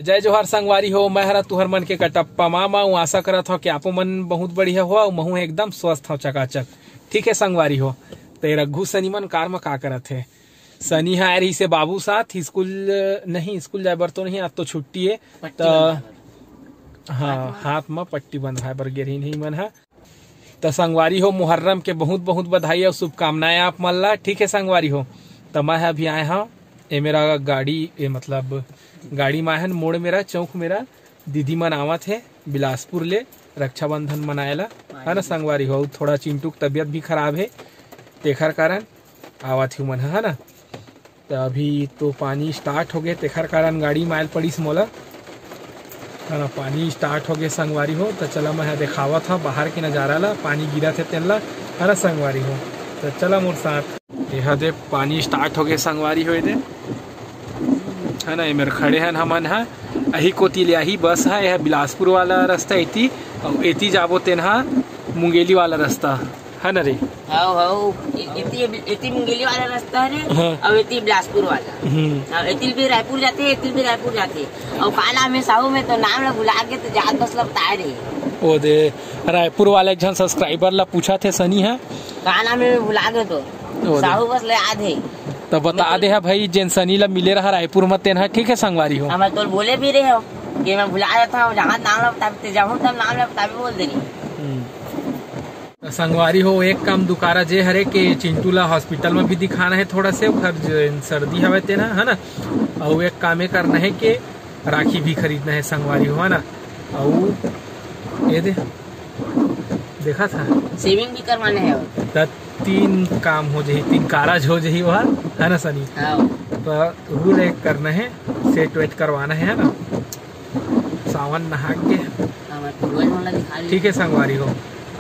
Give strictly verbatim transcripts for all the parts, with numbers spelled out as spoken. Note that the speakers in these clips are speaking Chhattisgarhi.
जय जोहार संगवारी हो, मैं हरा तुहर मन के कटप्पा मामा हूँ। आशा करत हव कि आपो मन बहुत बढ़िया हो अउ महूँ एकदम स्वस्थ हव, चकाचक। ठीक है संगवारी हो, तो ये रघु सनी मन कार म का करत हे? सनी ह आए रहिसे बाबू साथ स्कूल, नहीं, स्कूल जाए बर तो नहीं, आज तो छुट्टी है। पट्टी तो बंधाए बर। हाँ, हाथ म पट्टी बंधाए बर गे रहिन ही मन ह। त संगवारी हो, मुहर्रम के बहुत बहुत बधाई अउ शुभकामनाएं आप मन ला। ठीक है संगवारी हो, त मैं ह अभी आए हव, ए मेरा गाड़ी, ए मतलब गाड़ी म आए हन, मोड़ मेरा, चौक मेरा, दीदी मन आवत हे बिलासपुर ले रक्षाबंधन मनाए ला, है ना संगवारी हो। थोड़ा चिंटू के तबीयत भी खराब है, तेखर कारण आवत ही मन ह, है ना। त अभी तो पानी स्टार्ट हो गए, तेखर कारण गाड़ी मायल पड़ीस मोला, है ना। पानी स्टार्ट हो गए संगवारी हो, त चला मैं ह देखावत ह बाहर के नजारा ला, पानी गिरत हे तेन ला, है ना संगवारी हो। त चला मोर साथ। एहा दे पानी स्टार्ट हो गए संगवारी हो, ए दे, है ना। एमेर खड़े हन हमन ह, अही कोती ले आही बस ह, एहा बिलासपुर वाला रास्ता एती, अउ एती जाबो तेन ह मुंगेली वाला रास्ता। है ना रे? हाव, हाव। ए-, एती, एती मुंगेली वाला रास्ता है रे, हाँ। अउ एती बिलासपुर वाला। हम्म। हाँ, एती भी रायपुर जाते, एती भी रायपुर जाते। अउ का नाम है साहू, मैं तो नाम ला भुला के तो जात बस ला बताए रही। ओ दे, रायपुर वाला एक झन सब्सक्राइबर ला पूछा थे सनी है। का नाम है, मैं भुला गए तो। ओ दे। साहू बस ले याद है। तो बता मैं दे हा भाई, जेन सनी ला मिले रहा रायपुर में तेन हा, ठीक है संगवारी हो। हाँ, मैं तो बोले भी रहे हो कि मैं भुला जाता हूँ, जहाँ नाम ला बताबे, ते जाहूँ तब नाम ला बताबे बोल दे रही। हम्म। त संगवारी हो, एक काम दुकारा जे हरे के चिंटू ला हॉस्पिटल में भी दिखाना है थोड़ा से, ओखर ज-, सर्दी हवे तेना, है ना। अउ एक काम ये करना है के राखी भी खरीदना है संगवारी हो, है ना। अउ ये दे, देखा था, सेविंग भी करवाना है। त तीन काम हो जाही, तीन कारज हो जाही वह, है ना सनी? हाँ। तो रूल एक करना है, सेट वेट करवाना है, है ना। सावन नहा के। हाँ, मैं पूर्वज मन ला दिखा ली। ठीक है संगवारी हो,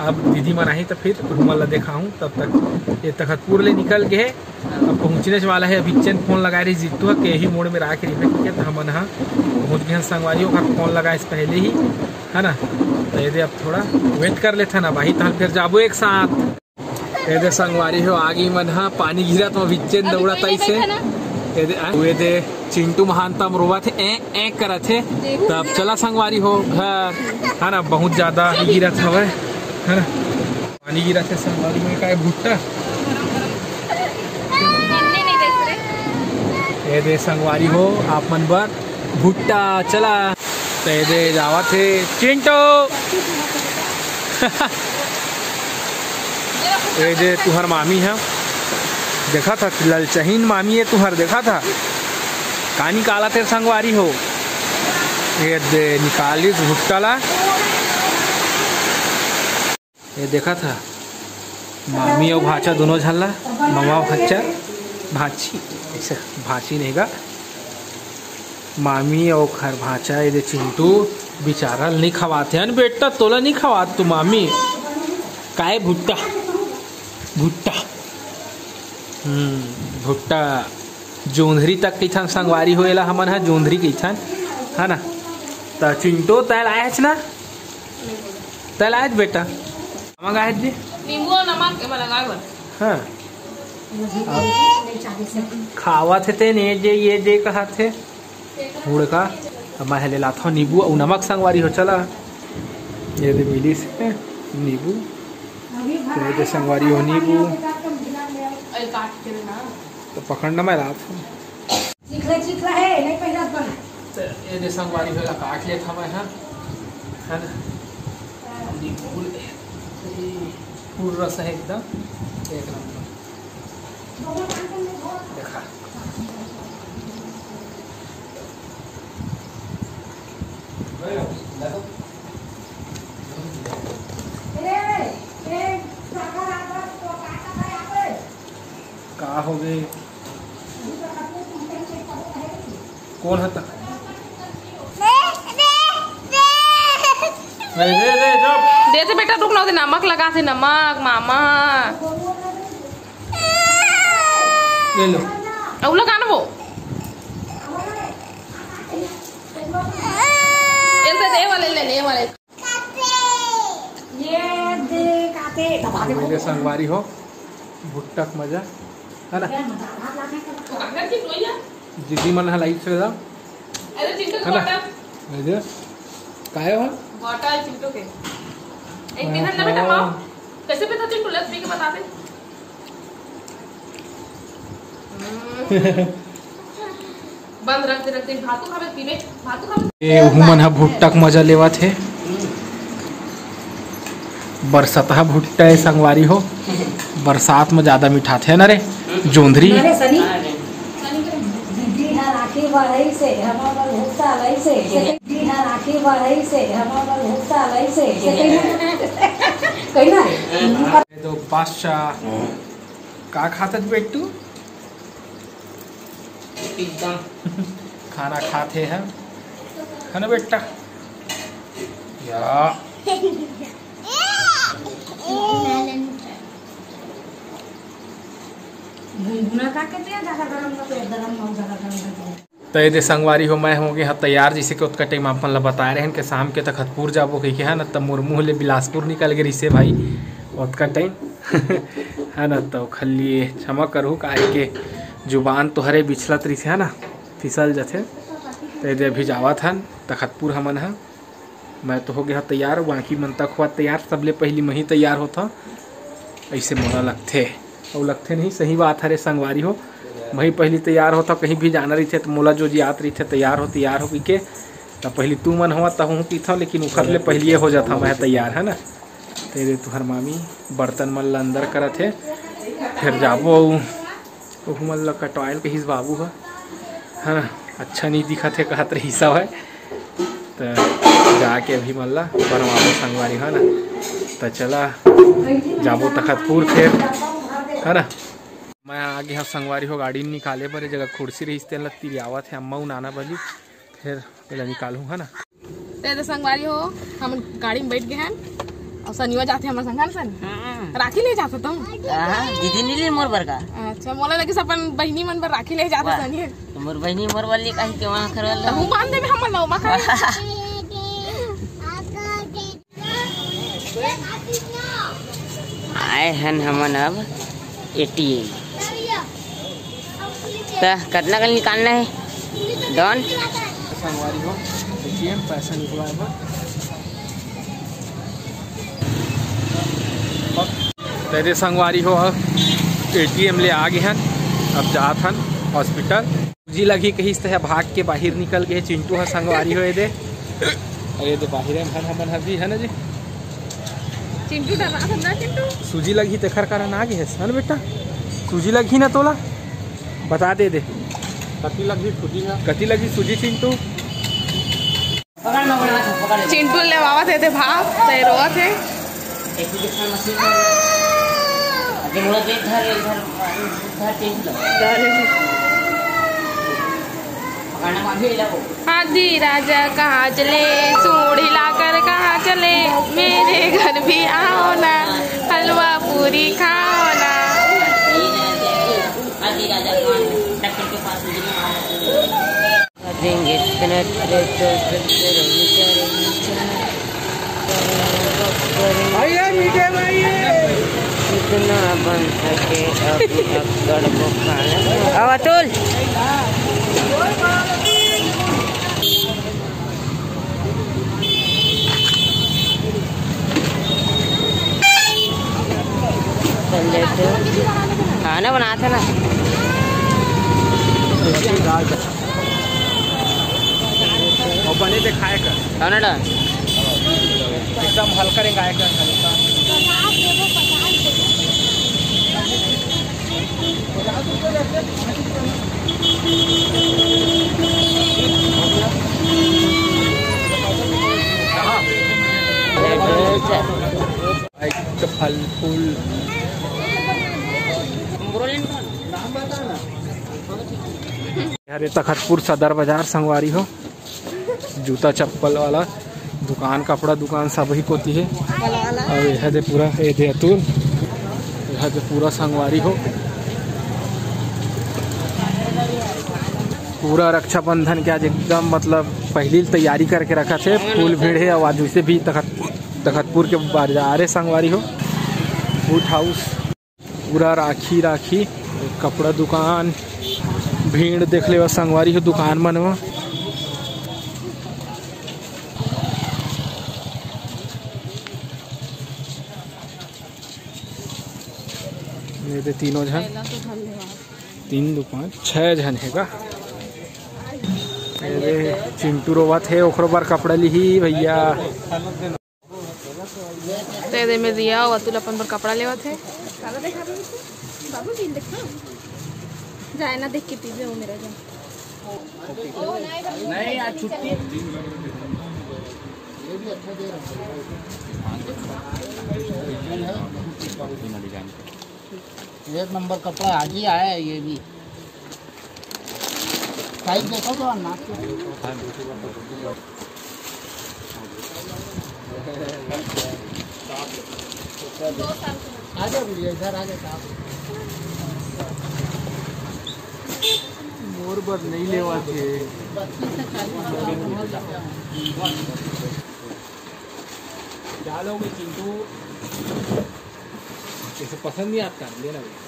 अब दीदी मन आही त फिर तुमन ला देखाहूँ। तब तक ये तखतपुर ले निकल के है। हाँ। अब पहुँचने वाला है। अभी चेन फोन लगाए रही जीतू ह, के ही मोड़ में रहा के रिफे के, त हमन ह पहुँच गए हैं संगवारी हो। ओकर फोन लगाए से पहले ही, है ना। तो ये दे, अब थोड़ा वेट कर लेथन, अब आही तहन फिर जाबो एक साथ। ए दे संगवारी हो, आगी मन ह पानी गिरत म भिच्चेन दौड़त आइस हे। ए दे, आ, ए दे चिंटू महान तम रोवत हे, ए, ए करत हे। तब चला संगवारी हो घर, है ना, बहुत ज्यादा गिरत हवय, है ना, पानी गिरत हे संगवारी हो। काय भुट्टा, ए दे संगवारी हो, आप मन बर भुट्टा चला। त ए दे जावत हे चिंटू। ए दे तुहर मामी ह, देखा था ललचहीन मामी ए तुहर, देखा था का निकालत हे संगवारी हो। ए दे निकालिस भुट्टा ला। ये देखा था मामी अउ भांचा दोनों झन ला, ममा भांचा, भांची, ऐसे भांची नहीं गा, मामी अउ खर भांचा। ये दे चिंटू बिचारा ल नहीं खवात हे न बेटा, तोला नहीं खवात तू मामी, काय भुट्टा, भुट्टा, हम्म, भुट्टा, जोंधरी तक कहिथन संगवारी हो एला हमन ह, जोंधरी कहिथन, है ना। त चिंटू तैं लायच ना, तैं लायच बेटा। नमक आहे जी? नींबू और नमक एमा लगाए बर। हाँ। खावत हे तेन, ये जे, ये जे कहत हे। हुड़का। अब मैं ले लाथव नींबू अउ नमक संगवारी हो, चला। ये दे मिलिस हे नींबू। तो ये दे संगवारी हो नींबू। अरे काट के ना। तो पकड़ना मैं लाथव। चिखला, चिखला हे, नहीं पहिरत बन। त ए दे संगवारी हो एला काट लेत हवं, है ना? नींबू पूरा रस है एकदम, एक नंबर। देखा। का हो गए? कौन है तक? रे, रे, रे, चुप। दे दे बेटा, रुक ना, ओदे नमक लगा थे, नमक, मामा। ले लो। अउ लगा ना वो। ये दे, ये वाले ले ले, ये वाले। ये दे, काते, दबा दे। मेरे संगवारी हो, भुट्टा के मजा, है ना? दीदी मन ह लाइट से ला। अरे चिंटू के है ना? बॉटल। अरे, काय हो? बॉटल चिंटू के। एक मिनट ना बेटा, माँ। कैसे पीता चिंटू? ले पी के बता दे। हम्म। बंद रख दे, रख दे। भातू खाबे, पीबे। भातू खाबे। ए, उहू मन ह भुट्टा के मजा लेवत हे। बरसतहा भुट्टा ए संगवारी हो, बरसात म जादा मिठाथे ना रे, जोंधरी। अरे सनी, दीदी ह राखी बढ़ई से, हमर बर भुट्टा लई से, दीदी ह राखी बढ़ई से, हमर बर भुट्टा लई से, कही ना रे। ये तो बादशाह का खात हे बेटू? एकदम। खाना खात हे, है ना बेटा? या। गुनगुना का कहते हैं, ज्यादा गरम ना, पेट गरम ना, ज्यादा गरम ना। त ये दे संगवारी हो, मैं हो गे ह तैयार, जैसे कि ओतका टाइम आप मन ला बताए रहेन कि शाम के तखतपुर जाबो कहिके, है ना, त मोर मुंह ले बिलासपुर निकल गे रिहिसे भाई, ओतका टाइम। है ना, त ओखर लिए क्षमा करहू, काहे के जुबान तो हरे बिछलत रिहिसे, है ना, फिसल जथे। त ये दे अभी जावत हन तखतपुर हमन ह। मैं तो हो गया तैयार, बाकी मन तक हुआ तैयार, सबले पहली मैं ही तैयार होता, ऐसे मोला लगथे। अउ लगथे नहीं, सही बात हरे संगवारी हो, मैं ही पहली तैयार होता, कहीं भी जाना रहिथे त मोला जो जी आत रहिथे, तैयार हो, तैयार हो कहिके, त पहली तू मन होवा, तहूँ पीथव, लेकिन उखर ले पहली हो जाता मैं तैयार, है ना। तेरे तुहर मामी बर्तन मन ल अंदर करत हे, फिर जाबो अउ ओहू मन ल कटवायल कहिस बाबू ह, है ना, अच्छा नहीं दिखत हे कहत रहिस हवय, त जाके अभी मन ल बनवाबो संगवारी, है ना। त चला जाबो तखतपुर फेर, है ना। मैं आगे हव संगवारी हो गाड़ी निकाले बर, ए जगह कुर्सी रहिस तेन ल तिरियावत हे अम्मा उ नाना बली, फेर एला निकालहूँ, है ना। ते तो संगवारी हो, हम गाड़ी में बैठ गए हैं और सनिवा जाते हमारे संग, है ना सनी? हाँ। राखी ले जाते तुम? हाँ, दीदी नहीं ली मोर बर का। अच्छा, मोला लगिस अपन बहिनी मन बर राखी ले जाते वाह। सनी। तो मोर बहिनी मोर बर ले काहे के वहाँ करवा तो लो। हम मान देबे, हम लोग मखा। आए हन हमन अब एटीएम। त कतना कन निकालना है? डन। संगवारी हो, एटीएम पैसा निकलवाए बर। तेरे संगवारी हो, अब एटीएम ले आ गे हन, अब जात हन हॉस्पिटल। सूजी लगही कहिस त भाग के बाहिर निकल गे चिंटू ह संगवारी हो, ये दे। अरे दे बाहिर हन हमन ह भी, है ना जी? चिंटू डरा था ना चिंटू। सूजी लगही तेखर कारण आ गे हस, है ना बेटा? सूजी लगही ना तोला? बता दे दे। कति लगही सूजी ना? कति लगही सूजी चिंटू? चिंटू लेवावत हे ते भाव, ते रोवत हे। आधी राजा कहाँ चले, सूंड हिलाकर कहाँ चले, मेरे घर भी आओ ना, हलवा पूरी खाओ ना। जितना बन सके अभी अक्कड़ को खाना। अब अतुल। खाना बनाते ना। और बने दिखाए कर। खाना डाल। एकदम हल्का रेंगाए कर, हल्का। फल फूल। हरे तखतपुर सदर बाजार संगवारी हो। जूता चप्पल वाला दुकान, कपड़ा दुकान सब ही कोती हे। अउ एहा दे पूरा, ए दे अतुल, एहा दे पूरा संगवारी हो, पूरा रक्षाबंधन के आज एकदम मतलब पहली तैयारी करके रखा थे। फुल भीड़ हे। अउ आज वैसे भी तखत, तखतपुर के बाजार हे संगवारी हो, बूट हाउस। पूरा राखी, राखी, कपड़ा दुकान, भीड़ देख लेवा संगवारी हो दुकान मन म। ये दे तीनों झन, तीन दू पाँच, छह झन हे का? ये दे चिंटू रोवत हे, ओकरो बर कपड़ा लिही भैया। तो ये दे मेर रिया अउ अतुल अपन बर कपड़ा लेवत हे। काला देखा दे बाबू जी, देखो। जाए ना देख के पीछे वो मेरा जा। नहीं, आज छुट्टी। एक नंबर कपड़ा आज ही आया है ये भी। साइज देखो तो नाप के। आ जाओ भैया, इधर आ जाओ साहब। मोर बर नहीं लेवा थे। बत्तीस से चालीस। डालोगे चिंटू, इसे पसंद नहीं आता, लेना भैया।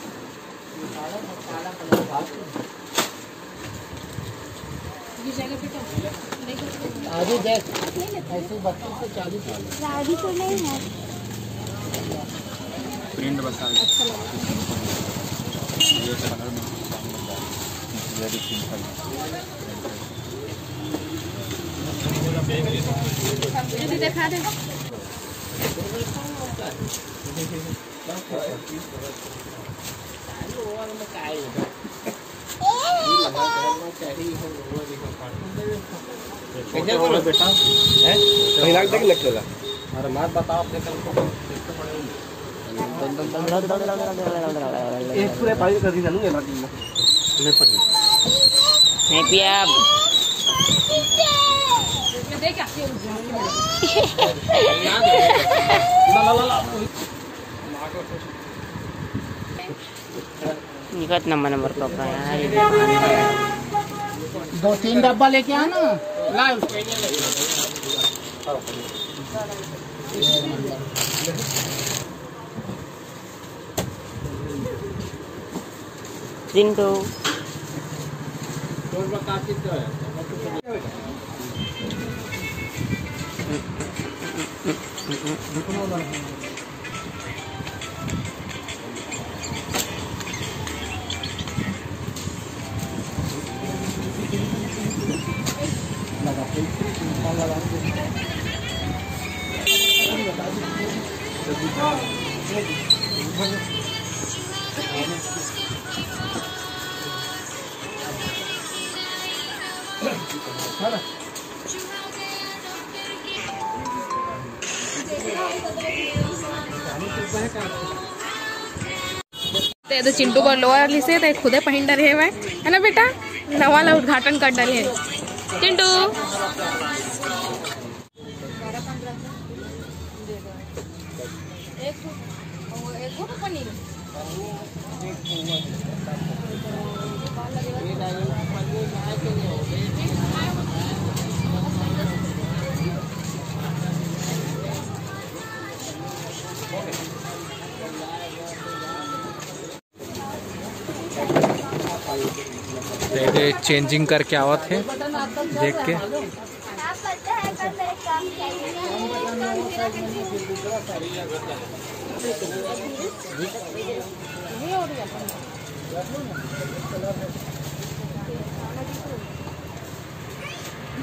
आगे देख, ऐसे बत्तीस से चालीस वाले। गाड़ी तो नहीं है। प्रिंट बस आ गया। अच्छा लगा। ये कलर में वेरी सिंपल। दीदी दिखा दे। कैसे बोलो बेटा? हैं? कहीं लाग देख लग चला। अरे मार बता, आपने कल को एक पूरे पानी कर दी जानू ये रख। नहीं पिया। निकट नंबर नंबर कपड़ा यार। दो तीन डब्बा लेके आना। ला। चिंटू। ते तो चिंटू बर लोअर लिसे, ते खुदे पहिन डरे हवय, है ना बेटा? नवा ला उद्घाटन कर डरे हे चिंटू। ये चेंजिंग करके आवत हे, देख के।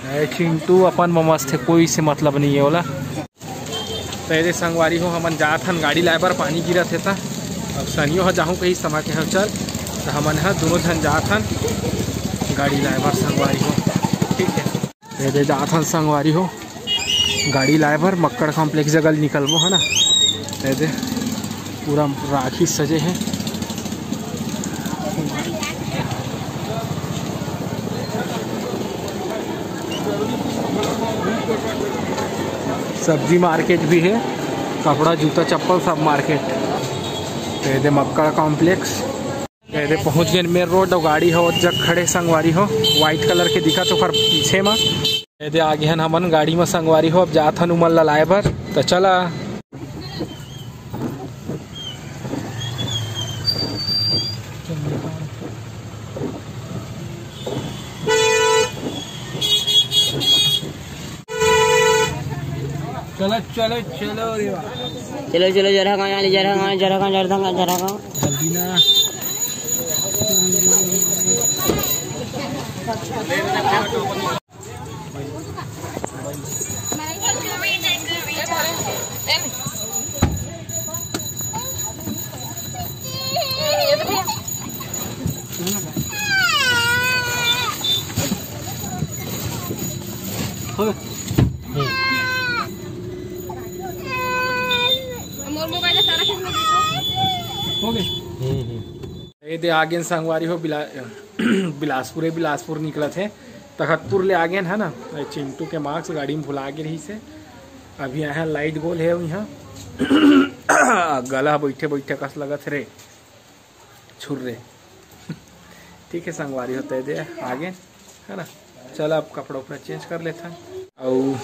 ए चिंटू अपन म मस्त हे, कोई से मतलब नहीं है ओला। तो ये दे संगवारी हो, हमन जात हन गाड़ी लाए बर, पानी गिरत हे त। अब सनियो ह जाहूँ कही समा के, "हम चल," तो हमन ह दोनों झन जात हन गाड़ी लाए बर संगवारी हो। ठीक है, ये दे जात हन संगवारी हो गाड़ी लाए बर, मक्कड़ कॉम्प्लेक्स जगह ले निकलबो, है ना। ये दे पूरा राखी सजे हे। सब्जी मार्केट भी हे, कपड़ा, जूता, चप्पल सब मार्केट। तो ये दे मक्कड़ कॉम्प्लेक्स। तो ये दे पहुंच गए मेन रोड, अउ गाड़ी हो जग खड़े संगवारी हो, व्हाइट कलर के दिखत ओकर पीछे मा। ये दे आगे हन हमन गाड़ी मा संगवारी हो, अब जात हन उमन ला लाए बर। तो चला। चलो, चलो, चलो रे बाबा। चलो, चलो, जरा कहाँ, जरा कहाँ, जरा कहाँ, जरा कहाँ, जरा कहाँ। जल्दी ना। मोर मोबाइल सारा चीज में देखो। हो गए। ये दे आगे संगवारी हो बिला-, बिलासपुर है, बिलासपुर निकलत है, तखतपुर ले आगे है ना। ये चिंटू के मास्क गाड़ी में भुला गे रही से, अभी आए हैं लाइट गोल है यहाँ। गला बैठे बैठे कस लगत रे छुर्रे। ठीक है संगवारी हो, तय दे आगे है ना। चल अब कपड़ा उपड़ा चेंज कर लेथन। अउ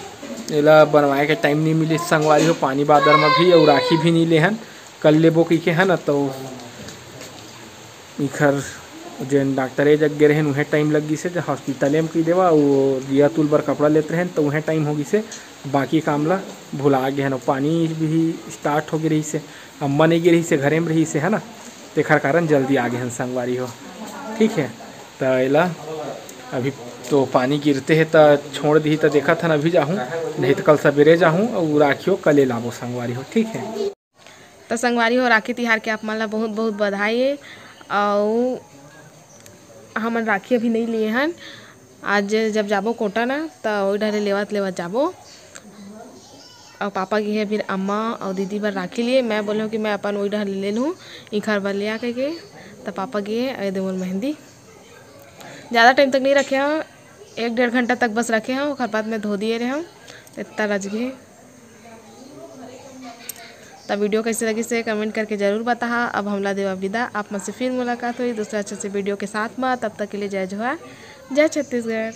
एला बनवाए के टाइम नहीं मिली संगवारी हो, पानी बादर में भी, अउ राखी भी नहीं लेहन, कल लेबो कहिके है ना। तो इखर जेन डॉक्टर ए जग गे रहेन उहे टाइम लग गिसे, हॉस्पिटल में कही देवा, वो दिया तुल बर कपड़ा लेत रहेन तो उहे टाइम हो गिसे, बाकी काम ला भुला गे हन। पानी भी स्टार्ट हो गे रहिसे, अम्मा नहीं गे रहिसे, घरे में रहिसे है ना, तेखर कारण जल्दी आ गे हन संगवारी हो। ठीक है, त एला अभी तो पानी गिरते है त छोड़ दी, त देखत हन अभी जाहूँ, नहीं तो कल सवेरे जाहूँ और राखियो कले लाबो संगवारी हो। ठीक है, त संगवारी हो, राखी तिहार के आप मन ला बहुत बहुत बधाई हे। अउ हमन राखी अभी नहीं लिए हन, आज जब जाबो कोटा ना त ओई डहरे लेवत लेवत जाबो। अउ पापा गे हे फिर अम्मा अउ दीदी बर राखी लिए। मैं बोले हूँ कि मैं अपन ओई डहर ले लूँ, इखर बर ले आ कहिके। त पापा गे हे, अउ ये दे मोर मेहंदी। ज़्यादा टाइम तक नहीं रखे हूँ, एक डेढ़ घंटा तक बस रखे हूँ, ओखर बाद में धो दिए रहे हूँ। इतना रच गए। त वीडियो कैसे लगिसे कमेंट करके जरूर बताहा। अब हमला देवा विदा, आप मन से फिर मुलाकात होई दूसरा अच्छे से वीडियो के साथ में। तब तक के लिए जय जोहार, जय छत्तीसगढ़।